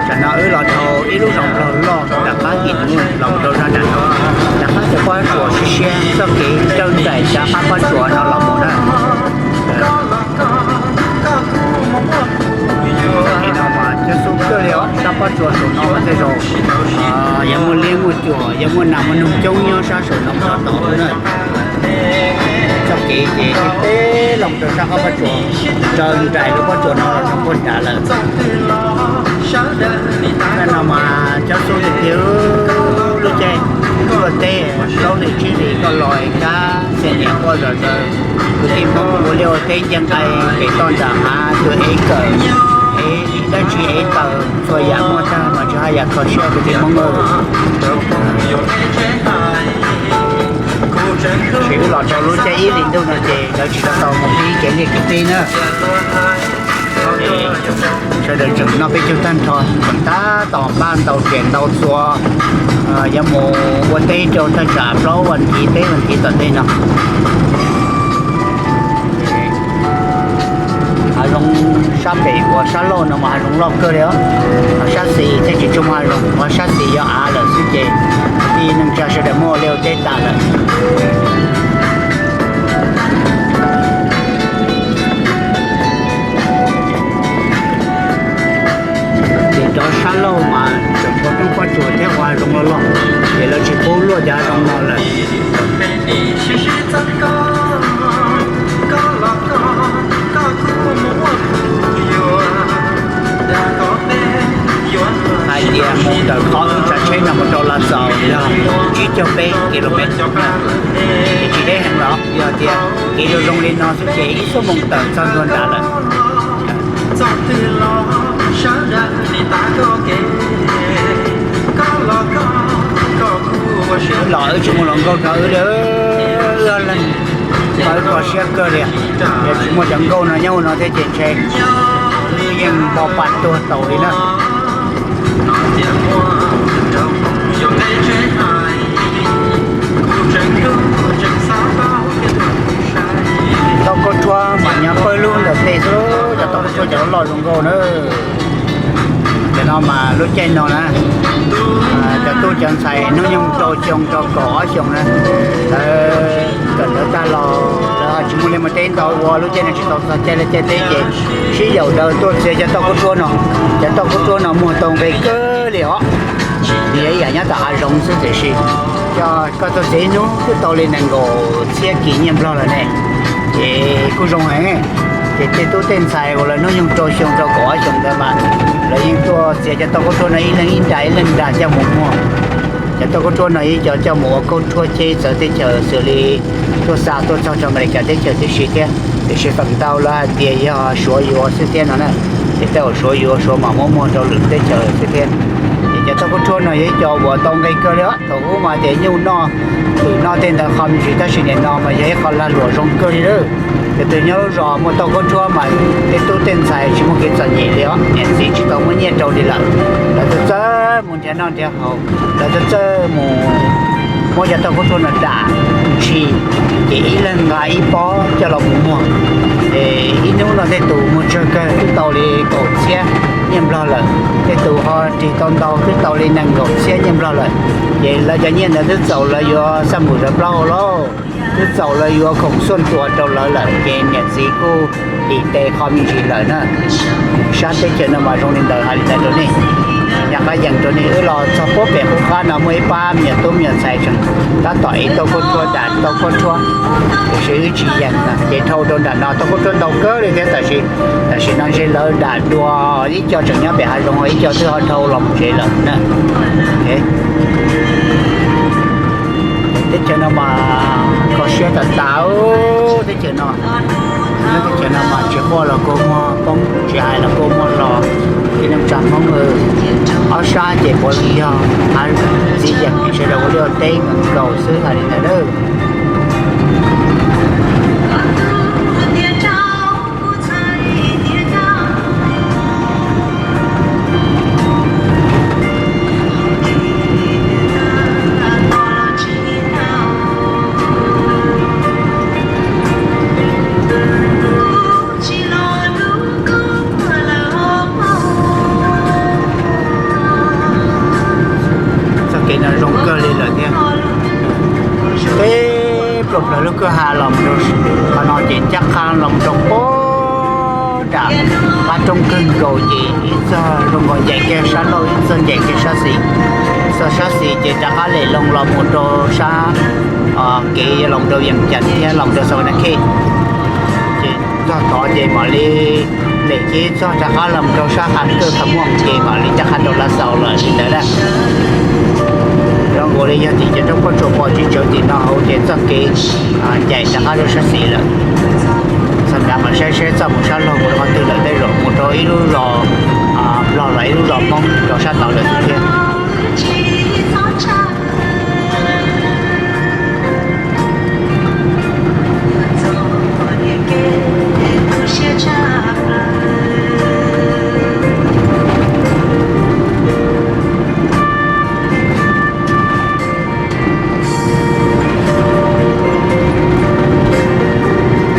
Tam no wb los dhau ib lub zos Nplog loj nram qab Him Nuj los rau zaj nram no, rov qab cov pob tsuas siab siab txoj kev raws nraim rov qab pob tsuas no los mus na. Txoj kev no mas coob xub kawg li os, sab pob tsuas saum no mas tej zaum yog muaj liab muaj cuam, yog muaj nas muaj noog coob nyob sab saum no mus tod na. Txoj kev ces tib teb los rau sab qab pob tsuas, raws nraim lub pob tsuas no los rau puag nrad lawm. Zaj no mas coob xub tiag tiag, lub caij luaj teb plaub hlis tsib hlis koj los es kab xees niam quaj zom zaws. Kwv tij Hmoob ua liaj ua teb nce nqaij pem toj nram hav, tus ev kawm, ev dab tsi ev taws, txhua yam muaj tag mas tsis haj yam kho siab kwv tij Hmoob. Tab sis wb los rau lub caij ib hlis ntuj no ces lawv tsis tau tau mus pib kev liaj kev teb na. Sawv daws tseem noj peb caug tag nrho, tseem tab tom npaj ntau riam ntau txuas, yuav mus ua teb rau thaj tsam plaub vas thiv peb vas thiv tom ntej no. Hav zoov sab pem uas sab laug no mas hav zoov loj kawg li os, ho sab xis thiaj tsis tshua muaj hav zoov, ho sab xis yog av lawm xwb ces kwv tij neej tsa sawv daws muaj ua liaj ua teb tas lawm. Ces rov sab laug mas tseem ua roob pob tsuas thiab ua hav zoov loj loj, ces lawv tsis pub luaj cov hav zoov no lawm. Hais tias mus ntawm qhov wb tsav tsheb no mus rau Las Xaus yog tsib caug peb ki lus mev, ces tsis deb heev los yog tias kev zoo zoo li no xwb ces ib xuab moos tawm txog ntua nrad lawm. Los wb tsis muaj hluas nkauj nrog wb li, wb ob leeg mas wb kho siab kawg li. Yog tsis muaj cov nkauj no nyob hauv no thiab ces ntshe wb yeej npo pa tuag taus li na. Tauj khaub rhuab mas nyob pawg lug ntawm tej xwb, cov tauj khaub rhuab cov loj zoo nkauj na. Cov no mas lub caij no na, cov tub cov ntxhais hnub nyoog rau xyoo rau kaum ob xyoo na, lawv kawm ntawv tag los lawv ho tsis muaj liaj muaj teb ntau ua, lub caij no tsis tau txog caij liaj caij teb ces sib yaum daws tuaj txiav cov tauj khaub rhuab no. Cov tauj khaub rhuab no muag tau nqi kawg li os. Nws yog ib yam nyob tom hav zoov xwb tiam sis coj koj tuaj txiav ib hnub twb tau li nees nkaum txhiab kis nyiaj nplog lawm ne. Ces kuj zoo heev. Ces tej tub tej ntxhais uas lawv hnub nyoog rau xyoo rau kaum ob xyoo ntawd mas lawv yeej tuaj txiav cov tauj khaub rhuab no ib leeg ib nra ib leeg nra coj mus muag. Cov tauj khaub rhuab no yog cov coj mus ua khaub rhuab cheb txawv teb chaws xws li tuaj xa tuaj txog rau Amelikas teb chaws tib si thiab, tiam sis feem ntau lawv hais tias yog Suav yuav xwb thiab no na. Ces tej zaum Suav yuav Suav mam muab muag rau lwm teb chaws xwb thiab. Ces cov tauj khaub rhuab no yog ib co uas tau nqi kawg li os. Thaum ub mas tias nyuj noj, twm noj tej ntawd qhov me ntsis tab sis nim no mas yog ib qho lag luam zoo kawg li lawm. Ces tus nyob lub zos muaj tauj khaub rhuab mas tej tub tej ntxhais tsis muaj kev txom nyem li os, niam txiv tsis tau muab nyiaj rau li lawm. Lawv txawj txawj mus nrhiav noj nrhiav haus, lawv txawj txawj mus muab cov tauj khaub rhuab no dam ntshis, ces ib leeg nqa ib pob coj los mus muag. Ces ib hnub no tej tus muag tsawg kawg twb tau li kaum txhiab nyiaj nplog lawm, tej tus ho ris tau ntau twb tau li nees nkaum txhiab nyiaj nplog lawm. Ces lawv cov nyiaj ntawd twb txaus lawv yuav xaj npum zawv plaub hau lauj, twb txaus lawv yuav khoom xuaj ntuas rau lawv lawm, ces niam txiv kuj dim tes qhov me ntsis lawm na. Sab teb chaws no mas zoo li ntawd hais li ntawd rau nej, nyaj qab yees rau nej. Wb los txog puag pem qub qab no muaj ib pab me nyuam tub me nyuam ntxhais tseem tab tom ev tauj khaub rhuab dam tauj khaub rhuab, tiam sis wb tsis yees na. Ces dhau rau nram no tauj khaub rhuab ntau kawg li thiab, tab sis tam sim no ntshe lawv dam dua ib co tseem nyob pem hav zoov, ib co twb ho dhau los mus tsev lawm na. Teb chaws no mas kho siab tas tas, teb chaws no, nyob teb chaws no mas tsis quaj los kua muag poob, tsis hais los kua muag los. Tib neeg tsa Hmoob, ob sab ces puav leej yog hav txiv yeem, sawv daws ua liaj ua teb nkaus xwb hais li ntawd lawm. Qhov no ces ncaj qha los rau pem nram qab roob kawg nkaus ces ib txog zoo nkaus ncaim kiag sab laug, ib txog ncaim kiag sab xis. Txog sab xis ces rov qab lem loo los mus rau sab kev los rau Vias Cas thiab los rau Xavanakhe. Ces txog tod ces mam li lem kiag txog rov qab los rau sab Qhas Kawj Qhas Muaj ces mam li rov qab rau Lav Xaus lawm li ntawd na. Zoo nkaus li yog tim cov roob pob tsuas pom tsis tsawv tim no hauv ces txoj kev ncaim rov qab rau sab xis lawm. Txog nrad mam saib saib txoj mus sab laug mus rau qhov twg lawm, tej zaum mus rau ib lub zos Nplog los ib lub zos Hmoob rau sab tod lawm xwb thiab.